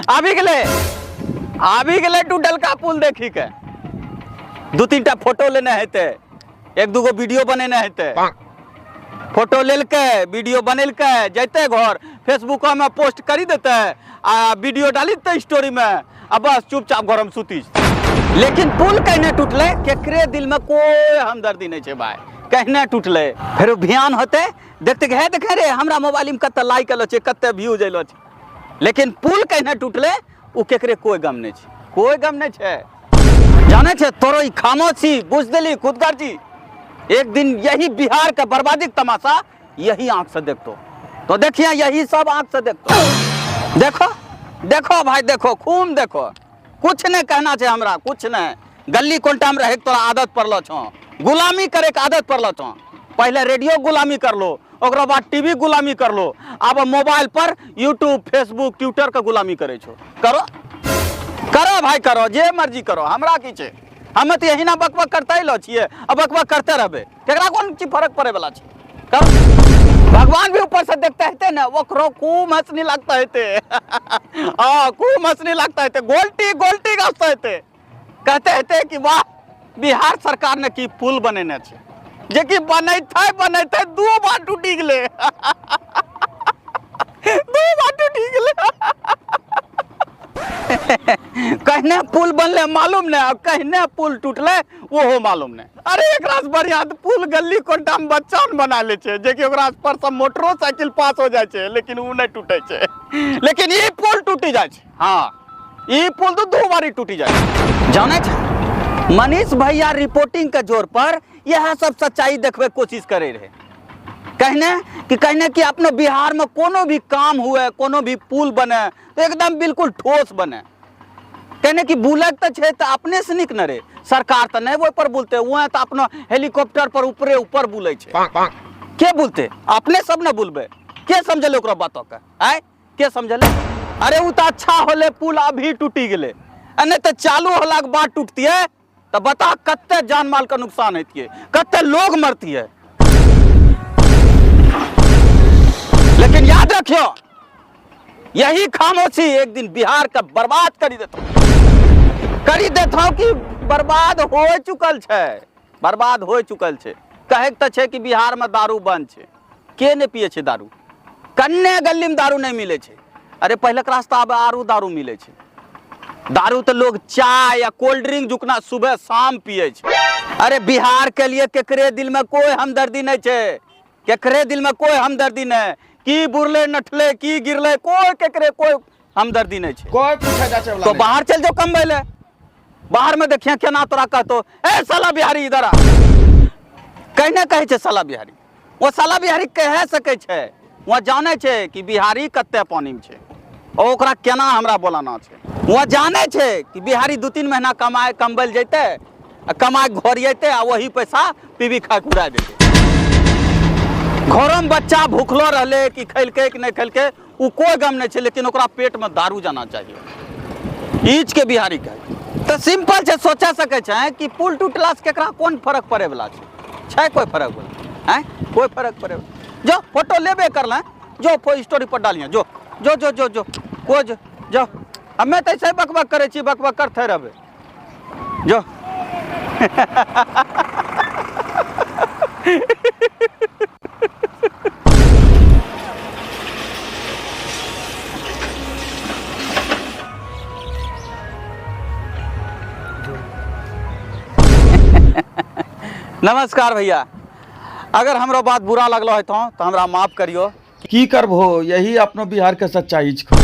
आबि गेलै, आबि गेलै टूटलका पुल देखी के। दू तीन टा फोटो लेने हेतै, एक दूगो वीडियो बनेने हेतै। फोटो लेलकै, वीडियो बनेलकै, जैते घर फेसबुक में पोस्ट करी देतै आ वीडियो डाली देतै स्टोरी में आ बस चुपचाप घर में सुती। लेकिन पुल कहने टूटलै केकरे दिल में कोई हमदर्दी नहीं छै भाई, कहने टूटलै। फेर भियान होते देखते हे देखे रे हमरा मोबाइल में कते लाइक एलो छै, कते व्यूज एलो छै। लेकिन पुल कहने टूटलै ओ केकरे कोई गम नहीं छै, कोई गम नहीं छै। जाने छै तोरो ई खामोशी बुझ देली खुदगर्जी, एक दिन यही बिहार के बर्बादी के तमाशा यही आंख से देखतो। तो देखिए यही सब आंख से देखतो। देखो देखो भाई देखो, खूब देखो। कुछ नहीं कहना छै हमरा, कुछ नहीं। गली कोनटा में रहे के तोरा आदत पड़लो छो, गुलामी करे के आदत पड़लो छो। पहले रेडियो गुलामी कर लो, ओकरा बाद टीवी गुलामी कर लो, अब मोबाइल पर यूट्यूब फेसबुक ट्विटर के गुलामी करे छो। करो करो भाई करो, जे मर्जी करो, हमरा की छै। हमे तऽ यही ना बकबक करते ही लो छियै आ बकबक करते रहबै, केकरा कोन चीज फर्क पड़े वाला छै। करो, भगवान भी ऊपर से देखते हेते ना, ओकरो खूब हंसनी लगता हेते। हाँ खूब हंसनी लगता हेते, गोल्टी गोल्टी गसते हेते, कहते हेते कि वाह बिहार सरकार ने की पुल बनेने छै, जे कि बनैते बनैते दू बार टूटी गेलै, दू बार टूटी गेलै। कहने पुल बनले मालूम नहीं, और कहने पुल टूटले ओहो मालूम नहीं। अरे एकरा से बढ़िया तो पुल गली कोनटा में बच्चा ने बना ले छै, जे कि ओकरा पर सब मोटरोसाइकिल पास हो जाय छै, लेकिन उ नहीं टूटे छै। लेकिन ई पुल टूटी जाय छै। हाँ ई पुल तो दू बारी टूटी जाय छै। जाने छै मनीष भैया रिपोर्टिंग के जोर पर यह सब सच्चाई देखबे कोशिश करे रहे। कहने कि अपने बिहार में कोनो भी काम हुए, कोनो भी पुल बने तो एकदम बिल्कुल ठोस बने। कहने कि बुलक तो छे तो अपने से निक न रे, सरकार तो नहीं ओहि पर बुलते, वह तो अपना हेलीकॉप्टर पर ऊपरे ऊपर बुलै छै। के बुलते? अपने सब न बुलबे। के समझले ओकरा बातों के? आय के समझले? अरे उ तो अच्छा होले पुल अभी टूटी गेले, आ नहीं तो चालू होला के बाद टूटती है तो बता कत्ते जान माल का नुकसान होती है, कत्ते लोग मरती है। लेकिन याद रखियो यही खामोशी एक दिन बिहार का बर्बाद करी देता, करी देता कि बर्बाद हो चुकल छै, बर्बाद हो चुकल छै। कहे के तो छै कि बिहार में दारू बंद छै, के नहीं पिए छै दारू? कन्ने गली में दारू नहीं मिले छै। अरे पहले के रास्ता अब आरू दारू मिले छै। दारू तो लोग चाय या कोल्ड ड्रिंक जुकना सुबह शाम पिए छै। अरे बिहार के लिए केकरे दिल में कोई हमदर्दी नहीं छै, केकरे दिल में कोई हमदर्दी नहीं। की बुरले नठले की गिरले, कोई केकरे कोई हमदर्दी नहीं छै। कोई पूछे जाचे वाला तो नहीं। बाहर चल जाओ कमबै ले, बाहर में देखिए केना तोरा कहतो ए साला बिहारी इधर आ। कहने कहै छै साला बिहारी, वो साला बिहारी कह सकै छै, वो जानै छै कि बिहारी कते पानी में छै और ओकरा केना हमरा बोलाना छै। वो जानै छै कि बिहारी 2-3 महीना कमाए कमबै लए जैतै आ कमाए घर अयतै आ वही पैसा पीबी खा के उड़ा देतै। घरोमे बच्चा भूखलो रहलै कि खैलकै कि नहि खैलकै उ कोई गम नहीं छै, लेकिन ओकरा पेट में दारू जाना चाहिए। ईच के बिहारी के तो सिंपल छै, सोचा सकै छै कि पुल टूटला से केकरा कोन फर्क पड़े वाला छै? छै कोई फर्क वाला? हैं कोई फर्क पड़े वाला? जो फोटो लेबे करल जो स्टोरी पर डालिए, जो जो जो जो जो को जो जो हमें तो ऐसे बकबक करे छी, बकबक करते रहबे। जो नमस्कार भैया, अगर हमरो बात बुरा लगलो है तो हमरा माफ करियो। की करबो, यही अपनो बिहार के सच्चाई छो।